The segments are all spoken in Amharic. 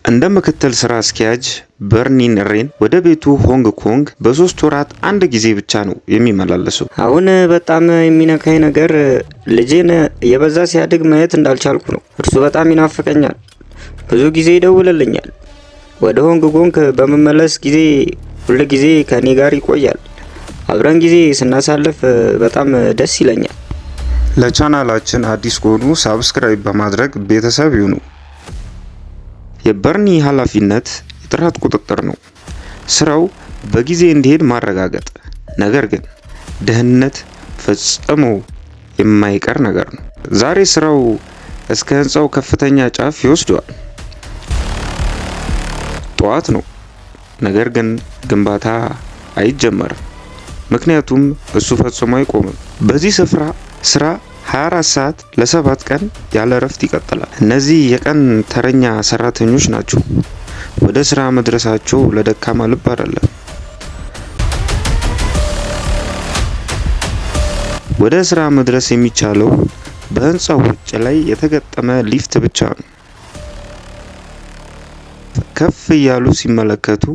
እንደ ምክትል ስራ አስኪያጅ በርኒን ሬን ወደ ቤቱ ሆንግ ኮንግ በ3 ወራት አንድ ጊዜ ብቻ ነው የሚመላለሰው። አሁን በጣም የሚነካኝ ነገር ልጄን እየበዛ ሲያድግ ማየት እንዳልቻልኩ ነው። እርሱ በጣም ይናፍቀኛል። ብዙ ጊዜ ይደውልልኛል። ወደ ሆንግ ኮንግ በምመለስ ጊዜ ሁል ጊዜ ከእኔ ጋር ይቆያል። አብረን ጊዜ ስናሳልፍ በጣም ደስ ይለኛል። ለቻናላችን አዲስ ከሆኑ subscribe በማድረግ ቤተሰብ ይሁኑ። የበርኒ ኃላፊነት የጥራት ቁጥጥር ነው። ስራው በጊዜ እንዲሄድ ማረጋገጥ። ነገር ግን ደህንነት ፈጽሞ የማይቀር ነገር ነው። ዛሬ ስራው እስከ ህንፃው ከፍተኛ ጫፍ ይወስደዋል። ጠዋት ነው፣ ነገር ግን ግንባታ አይጀመርም። ምክንያቱም እሱ ፈጽሞ አይቆምም። በዚህ ስፍራ ስራ 24 ሰዓት ለ7 ቀን ያለ እረፍት ይቀጥላል። እነዚህ የቀን ተረኛ ሰራተኞች ናቸው። ወደ ስራ መድረሳቸው ለደካማ ልብ አይደለም። ወደ ስራ መድረስ የሚቻለው በህንፃው ውጭ ላይ የተገጠመ ሊፍት ብቻ ነው። ከፍ እያሉ ሲመለከቱ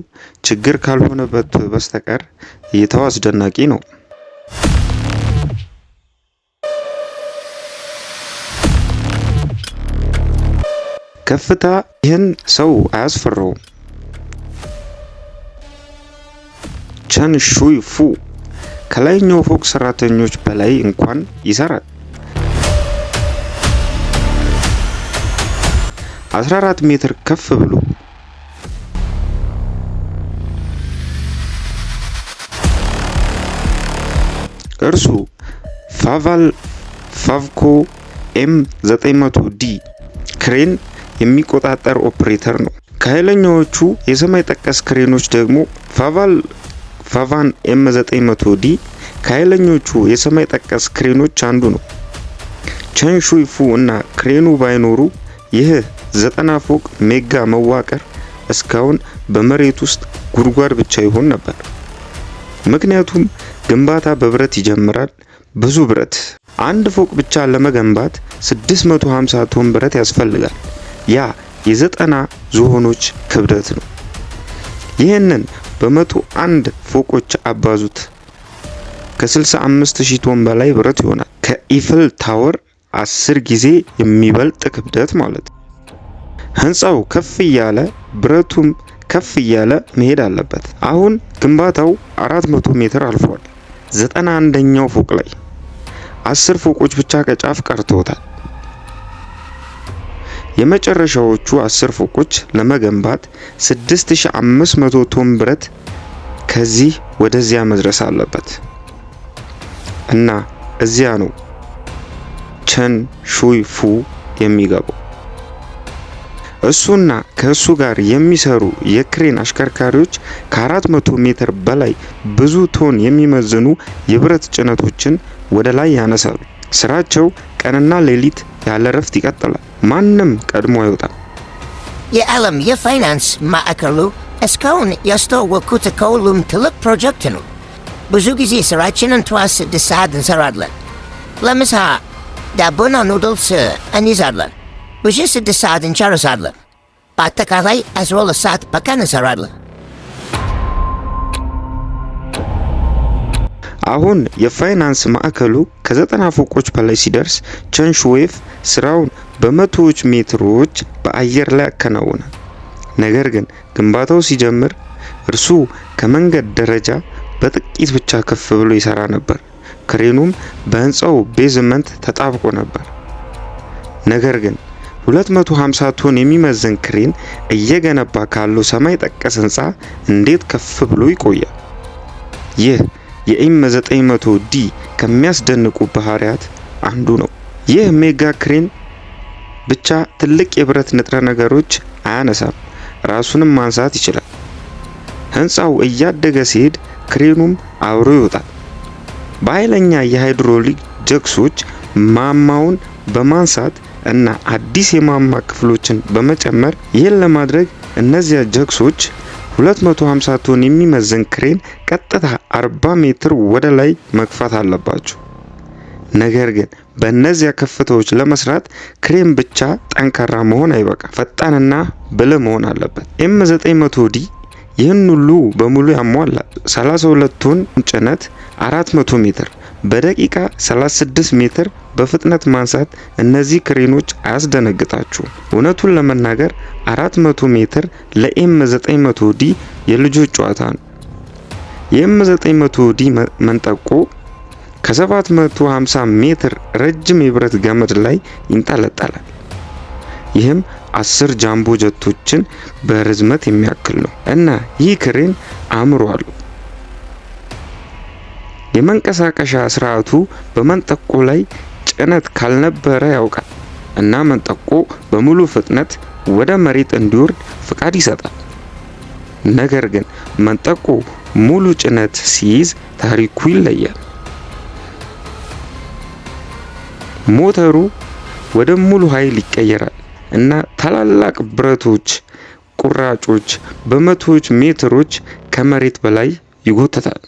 ችግር ካልሆነበት በስተቀር እይታው አስደናቂ ነው። ከፍታ ይህን ሰው አያስፈራውም። ቸን ሹይ ፉ ከላይኛው ፎቅ ሰራተኞች በላይ እንኳን ይሰራል። 14 ሜትር ከፍ ብሎ። እርሱ ፋቫል ፋቭኮ ኤም 900 ዲ ክሬን የሚቆጣጠር ኦፕሬተር ነው። ከኃይለኛዎቹ የሰማይ ጠቀስ ክሬኖች ደግሞ ፋቫል ፋቫን ኤም 900 ዲ ከኃይለኞቹ የሰማይ ጠቀስ ክሬኖች አንዱ ነው። ቸን ሹይ ፉ እና ክሬኑ ባይኖሩ ይህ 90 ፎቅ mega መዋቅር እስካሁን በመሬት ውስጥ ጉድጓድ ብቻ ይሆን ነበር። ምክንያቱም ግንባታ በብረት ይጀምራል። ብዙ ብረት። አንድ ፎቅ ብቻ ለመገንባት 650 ቶን ብረት ያስፈልጋል። ያ የ90 ዝሆኖች ክብደት ነው። ይህንን በ101 ፎቆች አባዙት። ከ65,000 ቶን በላይ ብረት ይሆናል። ከኢፍል ታወር 10 ጊዜ የሚበልጥ ክብደት ማለት ነው። ህንፃው ከፍ እያለ ብረቱም ከፍ እያለ መሄድ አለበት። አሁን ግንባታው 400 ሜትር አልፏል። 91ኛው ፎቅ ላይ 10 ፎቆች ብቻ ከጫፍ ቀርተውታል። የመጨረሻዎቹ 10 ፎቆች ለመገንባት 6500 ቶን ብረት ከዚህ ወደዚያ መድረስ አለበት። እና እዚያ ነው ቸን ሹይ ፉ የሚገባው። እሱና ከእሱ ጋር የሚሰሩ የክሬን አሽከርካሪዎች ከ400 ሜትር በላይ ብዙ ቶን የሚመዝኑ የብረት ጭነቶችን ወደ ላይ ያነሳሉ። ስራቸው ቀንና ሌሊት ያለ እረፍት ይቀጥላል። ማንም ቀድሞ አይወጣም። የዓለም የፋይናንስ ማዕከሉ እስካሁን ያስተዋወቅኩት ከሁሉም ትልቅ ፕሮጀክት ነው። ብዙ ጊዜ ስራችንን ጠዋት 6 ሰዓት እንሰራለን። ለምሳ ዳቦና noodles እንይዛለን። ብዙ 6 ሰዓት እንጨርሳለን። በአጠቃላይ 12 ሰዓት በቀን እንሰራለን። አሁን የፋይናንስ ማዕከሉ ከ90 ፎቆች በላይ ሲደርስ ቸን ሹዌፍ ስራውን በመቶዎች ሜትሮች በአየር ላይ ያከናውናል። ነገር ግን ግንባታው ሲጀምር እርሱ ከመንገድ ደረጃ በጥቂት ብቻ ከፍ ብሎ ይሰራ ነበር። ክሬኑም በህንፃው basement ተጣብቆ ነበር። ነገር ግን 250 ቶን የሚመዝን ክሬን እየገነባ ካለው ሰማይ ጠቀስ ህንፃ እንዴት ከፍ ብሎ ይቆያል? ይህ የኤም 900 ዲ ከሚያስደንቁ ባህሪያት አንዱ ነው። ይህ mega ክሬን ብቻ ትልቅ የብረት ንጥረ ነገሮች አያነሳም፣ ራሱንም ማንሳት ይችላል። ህንፃው እያደገ ሲሄድ ክሬኑም አብሮ ይወጣል። በኃይለኛ የሃይድሮሊክ jacks ኦች ማማውን በማንሳት እና አዲስ የማማ ክፍሎችን በመጨመር። ይህን ለማድረግ እነዚያ jacks ኦች 250 ቶን የሚመዝን ክሬን ቀጥታ 40 ሜትር ወደ ላይ መግፋት አለባቸው። ነገር ግን በእነዚያ ከፍታዎች ለመስራት ክሬን ብቻ ጠንካራ መሆን አይበቃም፣ ፈጣንና ብልህ መሆን አለበት። M 900 D ይህን ሁሉ በሙሉ ያሟላል። 32 ቶን ጭነት 400 ሜትር በደቂቃ 36 ሜትር በፍጥነት ማንሳት እነዚህ ክሬኖች አያስደነግጣችሁም? እውነቱን ለመናገር 400 ሜትር ለ M 900 D የልጆች ጨዋታ ነው። የ M 900 D መንጠቆ ከ750 ሜትር ረጅም የብረት ገመድ ላይ ይንጠለጠላል። ይህም 10 ጃምቦ ጀቶችን በርዝመት የሚያክል ነው እና ይህ ክሬን አእምሮ አለው። የመንቀሳቀሻ ስርዓቱ በመንጠቆ ላይ ጭነት ካልነበረ ያውቃል እና መንጠቆ በሙሉ ፍጥነት ወደ መሬት እንዲወርድ ፍቃድ ይሰጣል። ነገር ግን መንጠቆ ሙሉ ጭነት ሲይዝ ታሪኩ ይለያል። ሞተሩ ወደ ሙሉ ኃይል ይቀየራል እና ታላላቅ ብረቶች ቁራጮች በመቶዎች ሜትሮች ከመሬት በላይ ይጎተታል።